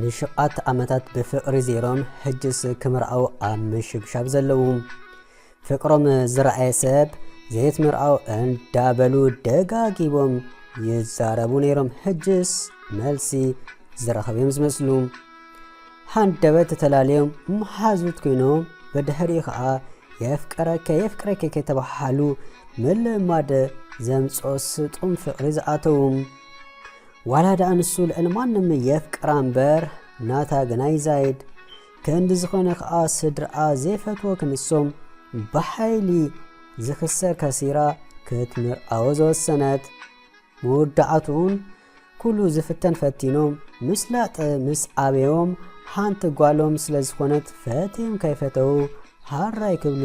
ንሽቓት ዓመታት ብፍቕሪ ዜሮም ሕጅስ ክምርዓው ኣብ ምሽብሻብ ዘለዉ። ፍቕሮም ዝረኣየ ሰብ ዘይትምርዓው እንዳበሉ ደጋጊቦም ይዛረቡ ነይሮም። ሕጅስ መልሲ ዝረኸቡ እዮም ዝመስሉ። ሃንደበት ተላልዮም መሓዙት ኮይኖም ብድሕሪኡ ኸዓ የፍቅረከ የፍቅረከ ከተባሃሉ ምልማድ ዘምጾ ስጡም ፍቕሪ ዝኣተዉ። ዋላ ደኣ ንሱ ልዕሊ ማንም የፍቅራ እምበር ናታ ግና ይዛይድ። ክንዲ ዝኾነ ኸዓ ስድርኣ ዘይፈትዎ ክንሶም ብሓይሊ ዝኽሰር ከሲራ ክትምርዓዎ ዝወሰነት። መወዳዕትኡን ኩሉ ዝፍተን ፈቲኖም ምስላጥ ምስ ኣበዮም ሓንቲ ጓሎም ስለ ዝኾነት ፈትዮም ከይፈተዉ ሃራይ ክብሉ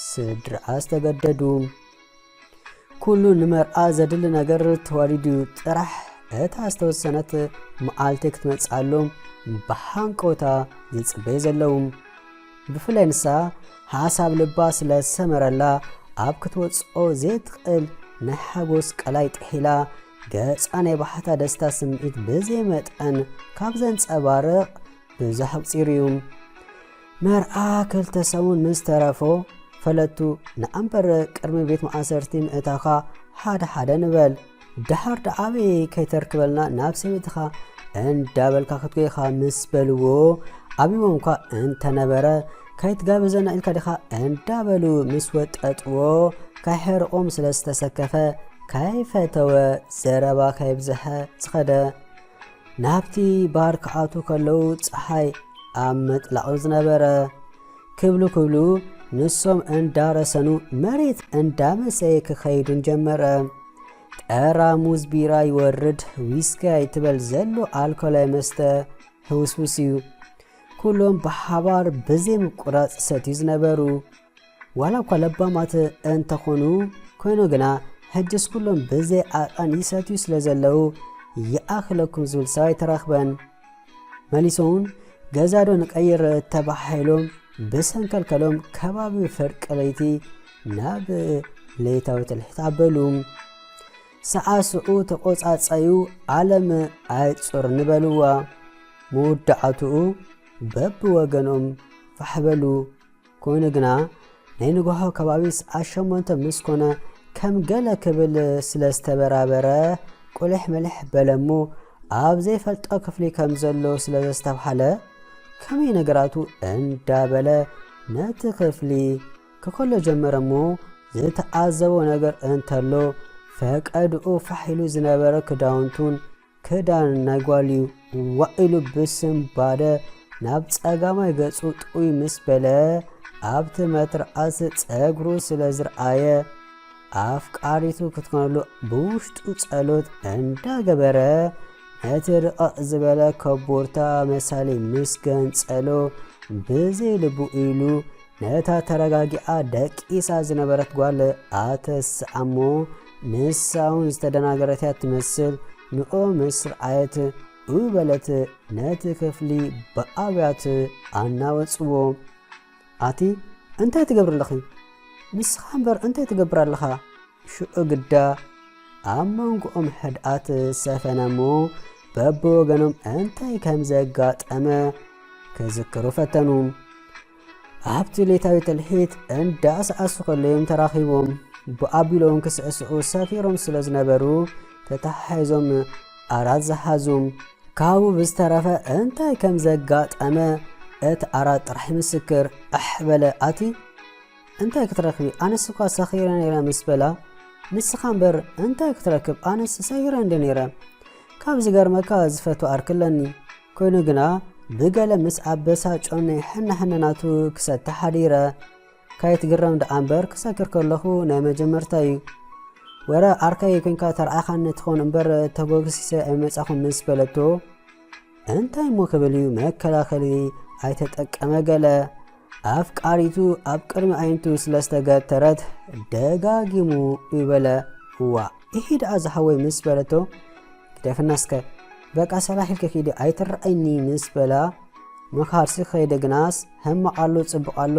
ስድርኣ ዝተገደዱ። ኩሉ ንመርዓ ዘድሊ ነገር ተዋዲዱ ጥራሕ እታ ዝተወሰነት መዓልቲ ክትመጽኣሎም ብሓንቆታ ዝጽበዩ ዘለዉ። ብፍላይ ንሳ ሓሳብ ልባ ስለ ዝሰመረላ ኣብ ክትወጽኦ ዘይትኽእል ናይ ሓጎስ ቀላይ ጥሒላ ገጻ ናይ ባሕታ ደስታ ስምዒት ብዘይ መጠን ካብ ዘንጸባርቕ ብዙሕ ኣቑጺሩ እዩ። መርዓ ክልተ ሰሙን ምስ ተረፎ ፈለቱ ንኣምበር ቅድሚ ቤት ማእሰርቲ ምእታኻ ሓደ ሓደ ንበል። ደሓር ደኣ ኣበይ ከይተርክበልና ናብ ሰበይትኻ እንዳበልካ ክትጎይኻ ምስ በልዎ ኣብይዎም እኳ እንተነበረ ከይትጋብዘና ኢልካ ዲኻ እንዳበሉ ምስ ወጠጥዎ ካይሕርቖም ስለ ዝተሰከፈ ካይፈተወ ዘረባ ካይብዝሐ ዝኸደ። ናብቲ ባር ክኣቱ ከለዉ ጸሓይ ኣብ ምጥላቑ ዝነበረ። ክብሉ ክብሉ ንሶም እንዳረሰኑ መሬት እንዳመሰየ ክኸይዱን ጀመረ። ጠራሙዝ ቢራ ይወርድ፣ ዊስኪ ኣይትበል ዘሎ ኣልኮላዊ መስተ ህውስውስ እዩ። ኩሎም ብሓባር ብዘይ ምቁራጽ ሰትዩ ዝነበሩ። ዋላ እኳ ለባማት እንተኾኑ፣ ኮይኑ ግና ሕጅስ ኩሎም ብዘይ ዓቐን ይሰትዩ ስለ ዘለዉ፣ ይኣኽለኩም ዝብል ሰብ ኣይተረኽበን። መሊሶም ገዛ ዶ ንቀይር ተባሂሎም ብሰንከልከሎም ከባቢ ፍርቂ ለይቲ ናብ ለይታዊ ትልሕት ኣበሉ። ሰዓስዑ ተቆጻጸዩ፣ ዓለም ኣይጹር ንበልዋ። መወዳዕትኡ በብወገኖም ፋሕ በሉ። ኮይኑ ግና ናይ ንግሆ ከባቢ ሰዓት ሸሞንተ ምስ ኮነ ከም ገለ ክብል ስለ ዝተበራበረ ቁልሕ ምልሕ በለ እሞ ኣብ ዘይፈልጦ ክፍሊ ከም ዘሎ ስለ ዘስተብሃለ ከመይ ነገራቱ እንዳበለ ነቲ ክፍሊ ክከሎ ጀመረ እሞ ዝተዓዘቦ ነገር እንተሎ ፈቀድኡ ፋሕ ኢሉ ዝነበረ ክዳውንቱን ክዳን ናይ ጓልዩ ዋዒሉ ብስንባደ ናብ ጸጋማይ ገጹ ጥውይ ምስ በለ ኣብቲ መትርዓስ ጸጉሩ ስለ ዝረኣየ ኣፍቃሪቱ ክትኮነሉ ብውሽጡ ጸሎት እንዳገበረ ነቲ ርቕቕ ዝበለ ከቦርታ መሳሊ ምስ ገንጸሎ ብዘይ ልቡ ኢሉ ነታ ተረጋጊኣ ደቂሳ ዝነበረት ጓል ኣተስኣ እሞ ንሳ እውን ዝተደናገረት እያ ትመስል። ንኡ ምስ ረኣየት እው በለት ነቲ ክፍሊ ብኣብያት ኣናወጽዎ። ኣቲ እንታይ ትገብሪ ኣለኺ? ንስኻ እምበር እንታይ ትገብር ኣለኻ? ሽዑ ግዳ ኣብ መንጎኦም ሕድኣት ሰፈነ እሞ በብወገኖም እንታይ ከም ዘጋጠመ ክዝክሩ ፈተኑ። ኣብቲ ሌታዊ ትልሒት እንዳሰዓሱ ከለዮም ተራኺቦም ብኣቢሎም ክስዕስዑ ሰፊሮም ስለ ዝነበሩ ተተሓሒዞም ኣራት ዝሓዙ። ካብኡ ብዝተረፈ እንታይ ከም ዘጋጠመ እቲ ኣራት ጥራሕ ይምስክር። ኣሕ በለ ኣቲ እንታይ ክትረኽቢ? ኣነስ እኳ ሰኺረ ነይረ ምስ በላ፣ ንስኻ እምበር እንታይ ክትረክብ? ኣነስ ሰኺረ እንደ ነይረ። ካብ ዝገርመካ ዝፈትዎ ዓርኪ ኣለኒ። ኮይኑ ግና ብገለ ምስ ኣበሳጮኒ ሕነ ሕነ ናቱ ክሰቲ ሓዲረ። ካይትግረም ደኣ እምበር ክሰክር ከለኹ ናይ መጀመርታ እዩ። ወረ ዓርከይ ኮንካ ተረኣኻኒ ትኾን እምበር ተጎግሲሰ ኣይመጻኹን ምስ በለቶ፣ እንታይ እሞ ክብል እዩ መከላኸሊ ኣይተጠቀመ ገለ። ኣፍቃሪቱ ኣብ ቅድሚ ኣዒንቱ ስለ ዝተገተረት ደጋጊሙ ይበለ፣ እዋ ኢሂ ደኣ ዝሓወይ ምስ በለቶ፣ ግደፍና እስከ በቃ ሰላሕ ኢልኪ ኪዲ ኣይትረኣይኒ ምስ በላ፣ መኻርሲ ከይደ ግናስ ሕማቕ ኣሎ ጽቡቕ ኣሎ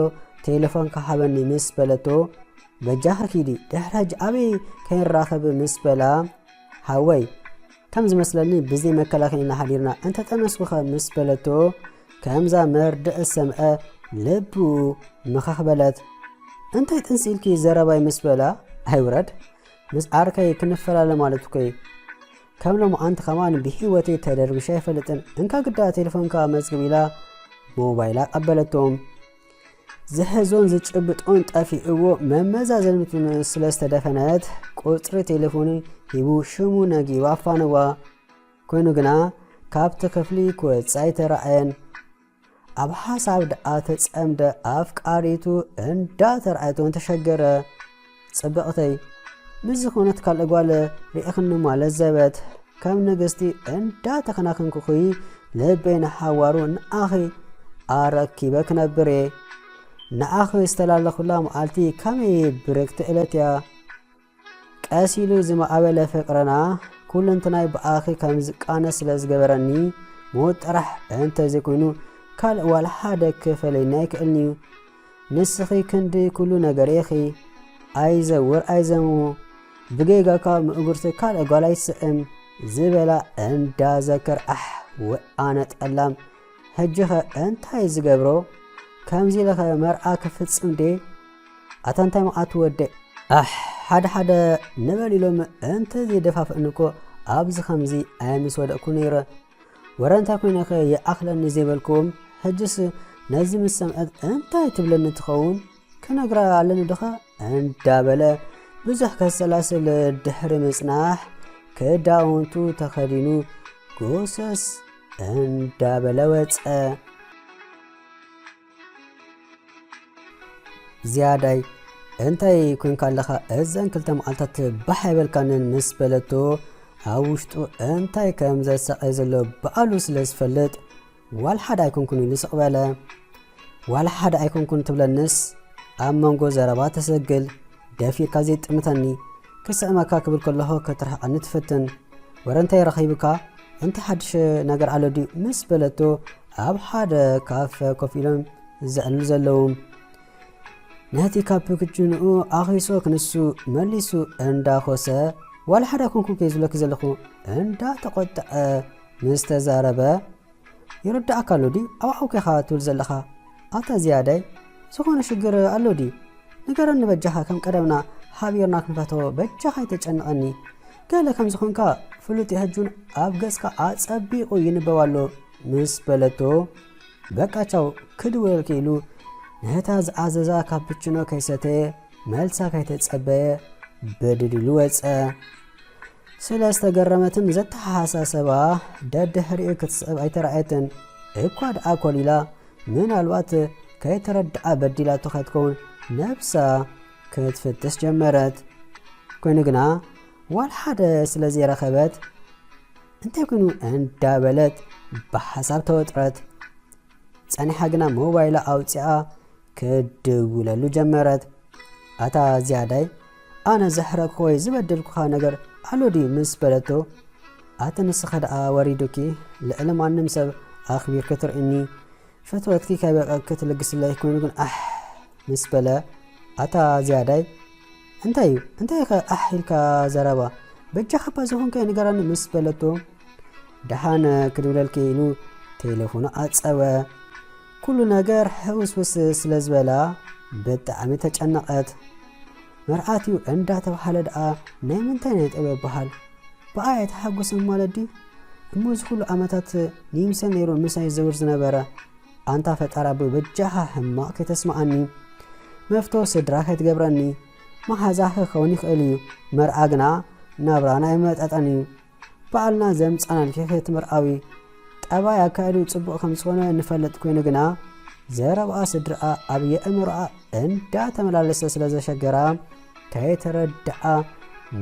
ቴሌፎን ክሃበኒ ምስ በለቶ፣ በጃኺ ኪዲ ድሕሪ ሕጂ ኣበይ ከይንራኸብ ምስ በላ፣ ሓወይ ከም ዝመስለኒ ብዘይ መከላኸሊ ኢና ሓዲርና፣ እንተጠነስኩኸ ምስ በለቶ፣ ከምዛ መርድእ ዝሰምዐ ልቡ ምኸኽ በለት። እንታይ ጥንሲ ኢልኪ ዘረባይ ምስ በላ፣ ኣይውረድ፣ ምስ ዓርከይ ክንፈላለ ማለት እኮ እዩ። ከም ሎማዓንቲ ከማን ብህይወተይ ተደርቢሸ ኣይፈልጥን። እንካ ግዳ ቴሌፎንካ መዝግብ ኢላ ሞባይላ ቀበለቶም። ዝሕዞን ዝጭብጦን ጠፊእዎ መመዛዘንቱን ስለ ዝተደፈነት ቁጽሪ ቴሌፎኑ ሂቡ ሽሙ ነጊሩ ኣፋነዋ። ኮይኑ ግና ካብቲ ክፍሊ ክወጽእ ኣይተራእየን። ኣብ ሓሳብ ደኣ ተጸምደ ኣፍቃሪቱ እንዳ ተራእየቶን ተሸገረ። ጽብቕተይ፣ ምስ ዝኾነት ካልእ ጓል ርኢኽኒ ማለት ዘበት። ከም ንግስቲ እንዳ ተኸናኸንኩኺ ልበይ ንሓዋሩ ንኣኺ ኣረኪበ ክነብር እየ። ንኣኺ ዝተላለኹላ መዓልቲ ከመይ ብርክቲ ዕለት እያ። ቀስ ኢሉ ዝማዕበለ ፍቕርና ኩለንትናይ ብኣኺ ከም ዝቃነ ስለ ዝገበረኒ፣ ሞት ጥራሕ እንተዘይኮይኑ ካልእ ዋላ ሓደ ክፈለየኒ ኣይክእልን እዩ። ንስኺ ክንዲ ኩሉ ነገር ኢኺ። ኣይዘውር ኣይዘሙ፣ ብጌጋካ ምእጉርቲ ካልእ ጓል ኣይስዕም ዝበላ እንዳዘከር፣ ኣሕ፣ ወኣነ ጠላም፣ ሕጂኸ እንታይ ዝገብሮ? ከምዚ ኢለኸ መርዓ ክፍጽም ድየ? ኣታ እንታይ መዓት ወደይ? ኣሕ፣ ሓደ ሓደ ንበል ኢሎም እንተዘይደፋፍእኒ እኮ ኣብዚ ከምዚ ኣየምስ ወደቕኩ ነይረ። ወረ እንታይ ኮይነኸ ይኣኽለኒ ዘይበልክዎም፣ ሕጅስ ነዚ ምስ ሰምዐት እንታይ ትብለኒ ትኸውን? ክነግራ ኣለኒ ዶኸ? እንዳበለ ብዙሕ ከሰላስል ድሕሪ ምጽናሕ፣ ክዳውንቱ ተኸዲኑ ጎሰስ እንዳበለ ወጸ። ዝያዳይ፣ እንታይ ኮንካ ኣለኻ? እዘን ክልተ መዓልታት ባሕ ኣይበልካንን ምስ በለቶ፣ ኣብ ውሽጡ እንታይ ከም ዘሳቐይ ዘሎ ባዕሉ ስለ ዝፈልጥ፣ ዋላ ሓደ ኣይኮንኩን ኢሉ ስቕ በለ። ዋላ ሓደ ኣይኮንኩን ትብለንስ፣ ኣብ መንጎ ዘረባ ተሰግል፣ ደፊርካ ዘይጥምተኒ፣ ክስዕመካ ክብል ከለኹ ክትርሕቐኒ ትፍትን። ወረ እንታይ ረኺብካ? እንታይ ሓድሽ ነገር ኣሎ ድዩ? ምስ በለቶ፣ ኣብ ሓደ ካፈ ኮፍ ኢሎም ዘዕልሉ ዘለዉ። ነቲ ካፕችኖኡ ኣኺሶ ክንሱ መሊሱ እንዳኾሰ፣ ዋላ ሓደ ኣይኮንኩን ከይ ዝብለኪ ዘለኹ፣ እንዳተቖጠዐ ምስ ተዛረበ፣ ይርድኣካ ኣሎ ድዩ? ኣብዓውኪ ኢኻ ትብል ዘለኻ። ኣታ ዝያዳይ፣ ዝኾነ ሽግር ኣሎ ድዩ? ንገረኒ በጃኻ፣ ከም ቀደምና ሓቢርና ክንፈትሖ በጃኻ ኣይተጨንቐኒ። ገለ ከም ዝኾንካ ፍሉጥ እዩ፣ ሕጂ እውን ኣብ ገጽካ ኣጸቢቑ ይንበብ ኣሎ ምስ በለቶ፣ በቃ ቻው፣ ክድውለልኪ ኢሉ ነታ ዝኣዘዛ ካፕችኖ ከይሰተየ፣ መልሳ ከይተጸበየ ብድድ ኢሉ ወጸ። ስለ ዝተገረመትን ዘተሓሳሰባ ደድሕሪኡ ክትስዕብ ኣይተራእየትን። እኳ ደኣ ኮሊላ፣ ምናልባት ከይተረድኣ በዲላቶ ከትከውን ነብሳ ክትፍትሽ ጀመረት። ኮይኑ ግና ዋላ ሓደ ስለ ዘይረኸበት፣ እንታይ ኮይኑ እንዳበለት ብሓሳብ ተወጥረት። ጸኒሓ ግና ሞባይላ ኣውጺኣ ክድውለሉ ጀመረት። ኣታ ዝያዳይ፣ ኣነ ዘሕረግኩ ወይ ዝበደልኩኻ ነገር ኣሎ ድዩ? ምስ በለቶ፣ ኣቲ ንስኺ ደኣ ወሪዱኪ፣ ልዕሊ ማንም ሰብ ኣኽቢርኪ ትርእኒ፣ ፍትወትኪ ከይበቐቅኪ ትልግስለይ፣ ኮይኑ ግን ኣሕ ምስ በለ፣ ኣታ ዝያዳይ፣ እንታይ እዩ? እንታይ ኢኸ ኣሕ ኢልካ ዘረባ? በጃኻ እባ ዝኾንካዮ ንገረኒ ምስ በለቶ፣ ደሓን ክድውለልኪ ኢሉ ቴሌፎኑ ዓጸወ። ኩሉ ነገር ሕውስውስ ስለ ዝበላ ብጣዕሚ ተጨነቐት። መርዓት እዩ እንዳተባህለ ደኣ ናይ ምንታይ ናይ ጥበብ በዓል? ብኣይ ኣይተሓጎሰን ማለት ድዩ? እሞ እዚ ኩሉ ዓመታት ንይምሰል ነይሩ ምሳይ ዝዘውር ዝነበረ? ኣንታ ፈጣሪ ኣቦይ በጃኻ ሕማቕ ከይተስምዓኒ። መፍቶ ስድራ ከይትገብረኒ። መሓዛ ክኸውን ይኽእል እዩ። መርዓ ግና ናብራና ኣይመጣጠን እዩ። ባዕልና ዘምጻናልኪ ክትምርዓዊ። ጠባይ ኣካይድኡ ጽቡቕ ከም ዝኾነ ንፈልጥ ኮይኑ ግና፣ ዘረባኣ ስድራኣ ኣብ የእምሮኣ እንዳተመላለሰ ስለ ዘሸገራ፣ ከይተረድኣ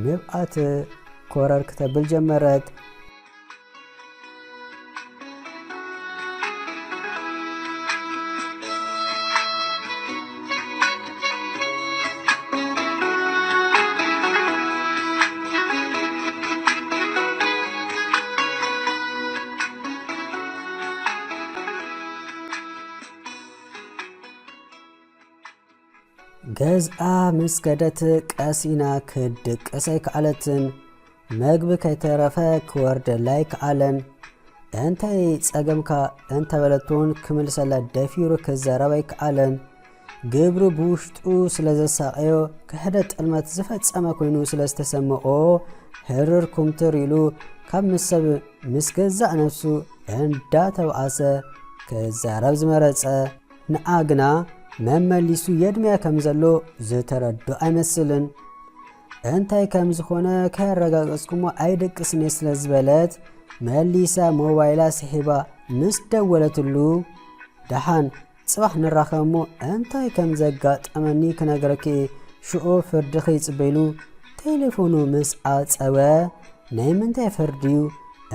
ንብኣት ኮረር ክተብል ጀመረት። ገዝኣ ምስ ከደት ቀስ ኢላ ክድቅስ ኣይከኣለትን። መግቢ ከይተረፈ ክወርደላ ኣይከኣለን። "እንታይ ጸገምካ?" እንተበለትውን ክምልሰላ ደፊሩ ክዛረብ ኣይከኣለን። ግብሩ ብውሽጡ ስለ ዘሳቐዮ፣ ክሕደት ጥልመት ዝፈጸመ ኮይኑ ስለ ዝተሰምኦ፣ ህርር ኩምትር ኢሉ ካብ ምስ ሰብ ምስ ገዛእ ነፍሱ እንዳተባኣሰ ክዛረብ ዝመረጸ። ንዓ ግና መመሊሱ የድምያ ከም ዘሎ ዝተረዶ ኣይመስልን። "እንታይ ከም ዝኾነ ከየረጋገጽኩሞ ኣይደቅስን እየ" ስለ ዝበለት፣ መሊሳ ሞባይላ ስሒባ ምስ ደወለትሉ፣ "ደሓን ጽባሕ ንራኸብ እሞ እንታይ ከም ዘጋጠመኒ ክነግረኪ እየ፣ ሽዑ ፍርድኺ ይጽበ" ኢሉ ቴሌፎኑ ምስ ዓጸወ፣ "ናይ ምንታይ ፍርዲ እዩ?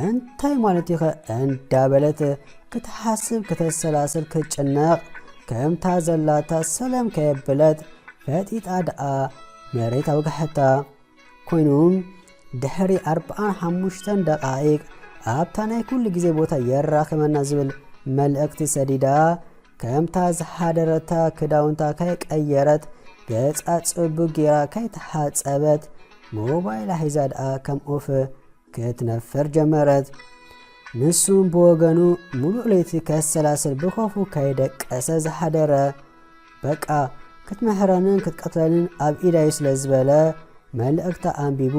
እንታይ ማለት እዩ ኸ?" እንዳበለት ክትሓስብ፣ ክተሰላስል፣ ክትጭነቕ፣ ከምታ ዘላታ ሰላም ከየብለት ፈጢጣ ደኣ መሬት ኣውግሐታ። ኮይኑ ድሕሪ ኣርብዓን ሓሙሽተን ደቓይቕ ኣብታ ናይ ኩሉ ግዜ ቦታ የራኽበና ዝብል መልእኽቲ ሰዲዳ፣ ከምታ ዝሓደረታ ክዳውንታ ከይቀየረት፣ ገጻ ጽቡቕ ጌራ ከይተሓጸበት፣ ሞባይላ ሒዛ ደኣ ከም ኦፍ ክትነፍር ጀመረት። ንሱም ብወገኑ ሙሉእ ለይቲ ከሰላስል ብኸፉ ከይደቀሰ ዝሓደረ። በቃ ክትምሕረንን ክትቀትለንን ኣብ ኢዳዩ ስለ ዝበለ፣ መልእኽታ ኣንቢቡ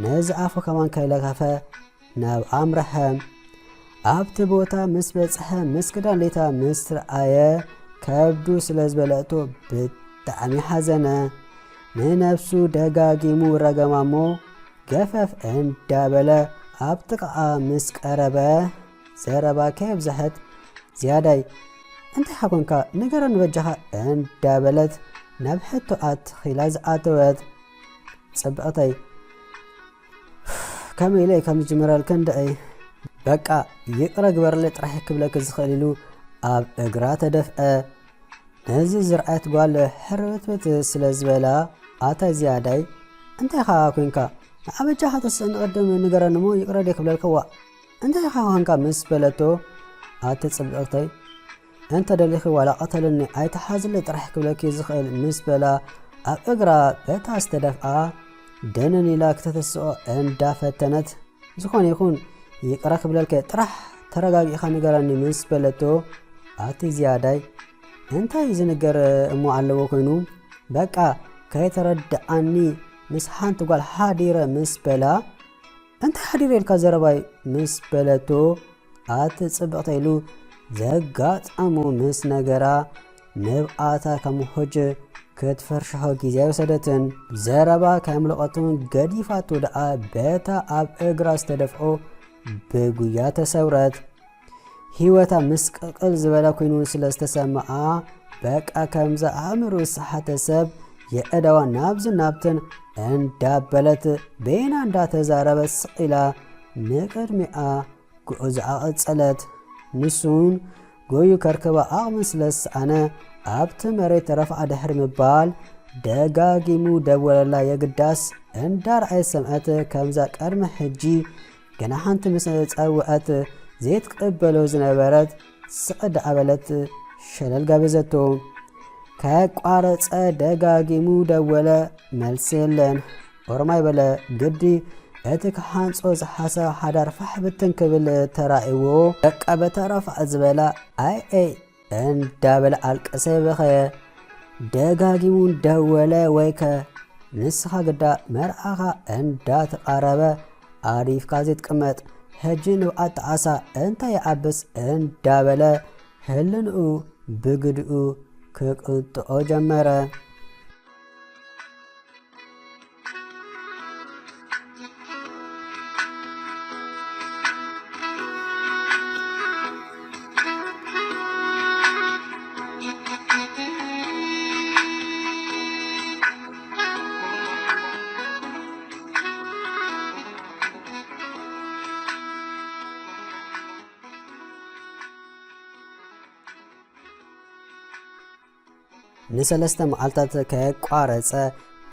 ነዚ ኣፉ ከማን ከይለኸፈ ናብ ኣምርሐ። ኣብቲ ቦታ ምስ በጽሐ፣ ምስ ክዳን ሌታ ምስ ረኣየ፣ ከብዱ ስለ ዝበለቶ ብጣዕሚ ሓዘነ። ንነፍሱ ደጋጊሙ ረገማ እሞ፣ ገፈፍ እንዳበለ ኣብ ጥቓኣ ምስ ቀረበ፣ ዘረባ ከየብዝሐት፣ ዝያዳይ "እንታይ ሓኮንካ ንገረኒ በጃኻ?" እንዳበለት ናብ ሕቶ ኣትኺላ ዝኣተወት። "ጽብቕተይ፣ ከመይ ኢለ ከም ዝጅምረልክን ደኣይ፣ በቃ ይቕረ ግበርለይ ጥራሕ ክብለኪ ዝኽእል" ኢሉ ኣብ እግራ ተደፍአ። ነዚ ዝረኣየት ጓል ሕርብትብት ስለ ዝበላ፣ "ኣታ ዝያዳይ፣ እንታይ ኸኣ ኮንካ? ንዓ በጃኻ ተስእ ንቐድም ንገረኒ እሞ ይቕረ ድየ ክብለልካ? ዋእ፣ እንታይ ኸኣ ኮንካ?" ምስ በለቶ፣ "ኣቲ ጽብቕተይ፣ እንተ ደሊኺ ዋላ ቅተልኒ፣ ኣይትሓዝለይ ጥራሕ ክብለኪ ዝኽእል" ምስ በላ፣ ኣብ እግራ በታ ዝተደፍኣ ደንን ኢላ ክተተስኦ እንዳፈተነት፣ "ዝኾነ ይኹን ይቕረ ክብለልከ፣ ጥራሕ ተረጋጊእኻ ንገረኒ" ምስ በለቶ፣ ኣቲ ዝያዳይ፣ "እንታይ ዝንገር እሞ ኣለዎ ኮይኑ? በቃ ከይተረድኣኒ ምስ ሓንቲ ጓል ሓዲረ" ምስ በላ፣ "እንታይ ሓዲረ ኢልካ ዘረባይ?" ምስ በለቶ፣ ኣቲ ጽብቕተ ኢሉ ዘጋጠሙ ምስ ነገራ፣ ንብኣታ ከም ውሑጅ ክትፈርሽሖ ግዜ ኣይወሰደትን። ዘረባ ከየምለቐቱን ገዲፋቱ ደኣ በታ ኣብ እግራ ዝተደፍኦ ብጉያ ተሰውረት። ህይወታ ምስቅልቅል ዝበለ ኮይኑ ስለ ዝተሰምዓ፣ በቃ ከምዛ ኣእምሮ ዝሰሓተ ሰብ የእዳዋ ናብዝን ናብትን እንዳበለት በይና እንዳተዛረበት ስቕ ኢላ ንቅድሚኣ ጉዕዞኣ ቀጸለት። ንሱን ጎዩ ከርክባ ዓቕሚ ስለ ዝሰኣነ፣ ኣብቲ መሬት ረፍዓ ድሕሪ ምባል፣ ደጋጊሙ ደወለላ። የግዳስ እንዳረኣየት ሰምዐት፣ ከምዛ ቅድሚ ሕጂ ገና ሓንቲ ምስ ጸውዐት ዘይትቅበሎ ዝነበረት፣ ስቕ ደኣ በለት፣ ሸለል ጋበዘቶ። ከየቋረጸ ደጋጊሙ ደወለ፣ መልሲ የለን። ኦሮማይ በለ፣ ግዲ እቲ ክሓንጾ ዝሓሰበ ሓዳር ፋሕ ብትን ክብል ተራእይዎ፣ በቃ በታ ረፍዓ ዝበላ ኣይ ኣይ እንዳበለ ኣልቀሰ በኸየ። ደጋጊሙ ደወለ፣ ወይከ ንስኻ ግዳ መርዓኻ እንዳተቓረበ ኣሪፍካ ዘይትቅመጥ፣ ሕጂ ንብዓት ጣዕሳ እንታይ ይዓብስ እንዳበለ ህልንኡ ብግድኡ ክቅጥኦ ጀመረ። ንሰለስተ መዓልታት ከየቋረጸ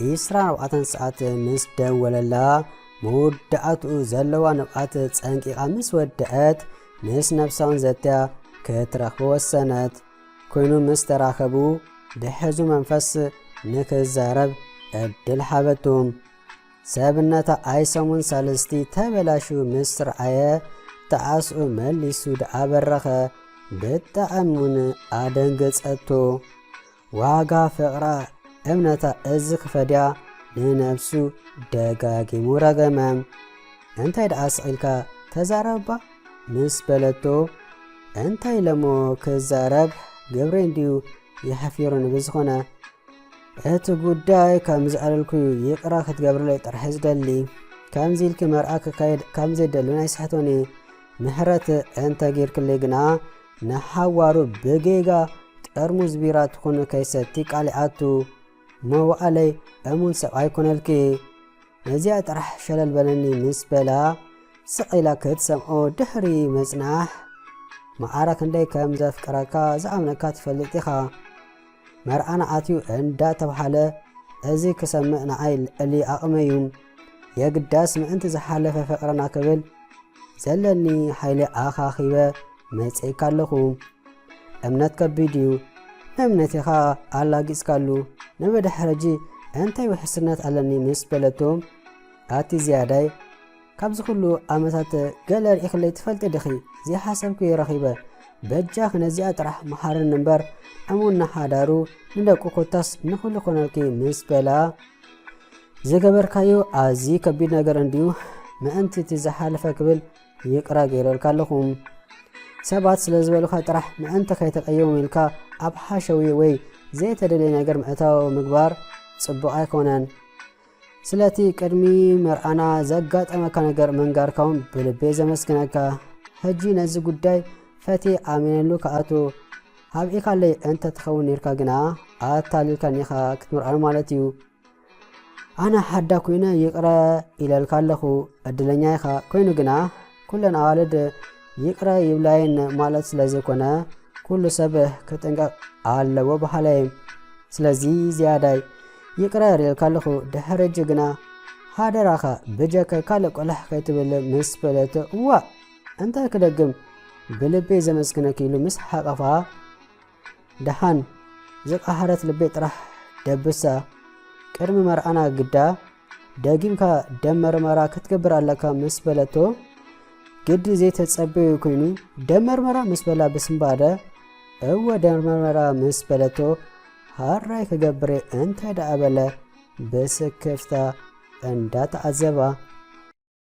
ዒስራን ኣርባዕተን ሰዓት ምስ ደወለላ፣ መወዳእትኡ ዘለዋ ንብዓት ጸንቂቓ ምስ ወደአት፣ ምስ ነብሳውን ዘትያ ክትረኽቦ ወሰነት። ኮይኑ ምስ ተራኸቡ፣ ብሕዙ መንፈስ ንክዛረብ ዕድል ሃበቱ። ሰብነታ ኣይሰሙን ሳልስቲ ተበላሹ ምስ ረኣየ፣ ጣዕስኡ መሊሱ ደኣ በረኸ። ብጣዕሚ እውን ኣደንገጸቶ። ዋጋ ፍቕራ እምነታ እዚ ክፈድያ ንነብሱ ደጋጊሙ ረገመ። "እንታይ ደኣ ስቕ ኢልካ ተዛረባ?" ምስ በለቶ፣ "እንታይ ኢለሞ ክዛረብ፣ ግብሪ እንድዩ የሕፊሩኒ። ብዝኾነ እቲ ጉዳይ ከም ዝኣለልኩ ይቕረ ክትገብርለይ ጥራሕ ዝደሊ። ከምዚ ኢልኪ መርዓ ክካየድ ከም ዘይደልን ኣይስሕቶን እየ። ምሕረት እንተ ጌርክለይ ግና ንሓዋሩ ብጌጋ ጥርሙዝ ቢራ ትኹን ከይሰቲ ቃል ይኣቱ። መዋእለይ እሙን ሰብኣይ ኮነልኪ። ነዚኣ ጥራሕ ሸለል በለኒ" ምስ በላ ስቕ ኢላ ክትሰምዖ ድሕሪ ምጽናሕ፣ "መዓረ ክንደይ ከም ዘፍቅረካ ዝኣምነካ ትፈልጥ ኢኻ። መርዓና ኣትዩ እንዳተባሃለ እዚ ክሰምዕ ንዓይ ልዕሊ ዓቕመይ እዩ። የግዳስ ምእንቲ ዝሓለፈ ፍቕርና ክብል ዘለኒ ሓይሊ ኣኻኺበ መጺእካ ኣለኹ። እምነት ከቢድ እዩ። ንእምነተይ ኸኣ ኣላጊጽካሉ። ንብድሕሪ ሕጂ እንታይ ውሕስነት ኣለኒ?" ምስ በለቶ፣ ኣቲ ዝያዳይ፣ "ካብዚ ኩሉ ዓመታት ገለ ርኢኽለይ ትፈልጢ ዲኺ? ዘይሓሰብኩ ረኺበ። በጃኺ ነዚኣ ጥራሕ መሓርኒ እምበር፣ እሙን ንሓዳሩ፣ ንደቁ ኮታስ ንኹሉ ኮነልኪ" ምስ በላ፣ "ዝገበርካዮ ኣዝዩ ከቢድ ነገር እንድዩ። ምእንቲ እቲ ዝሓለፈ ክብል ይቕረ ገይረልካ ኣለኹ። ሰባት ስለ ዝበሉኻ ጥራሕ ምእንቲ ከይተቀየሙ ኢልካ ኣብ ሓሸዊ ወይ ዘይተደለየ ነገር ምእታው ምግባር ጽቡቕ ኣይኮነን። ስለቲ ቅድሚ መርዓና ዘጋጠመካ ነገር ምንጋርካ እውን ብልቢ ዘመስግነካ። ሕጂ ነዚ ጉዳይ ፈትየ ኣሚነሉ ክኣቱ ኣብኢካለይ እንተ ትኸውን ኔርካ ግና ኣታሊልካኒ ኢኻ ክትምርዖን ማለት እዩ። ኣነ ሓዳ ኮይነ ይቕረ ኢለልካ ኣለኹ፣ ዕድለኛ ኢኻ። ኮይኑ ግና ኩለን ኣዋልድ ይቕረ ይብላየን ማለት ስለ ዘይኮነ ኩሉ ሰብ ክጥንቀቕ ኣለዎ በሃላይ እየ። ስለዚ ዝያዳይ ይቕረ ኢለልካ ኣለኹ፣ ድሕሪ ሕጂ ግና ሓደራኻ ብጀካ ካልእ ቆላሕ ከይትብል" ምስ በለቶ፣ "እዋእ እንታይ ክደግም፣ ብልበይ ዘመስግነኪ" ኢሉ ምስ ሓቐፋ፣ ደሓን ዝቐሃረት ልበይ ጥራሕ ደብሳ። ቅድሚ መርዓና ግዳ ደጊምካ ደም መርመራ ክትገብር ኣለካ ምስ በለቶ፣ ግዲ ዘይተጸበዮ ኮይኑ፣ "ደም መርመራ?" ምስ በላ ብስንባደ፣ "እወ ደም መርመራ" ምስ በለቶ፣ "ሃራይ ክገብር እየ" እንታይ ደኣ በለ ብስክፍታ እንዳተዓዘባ።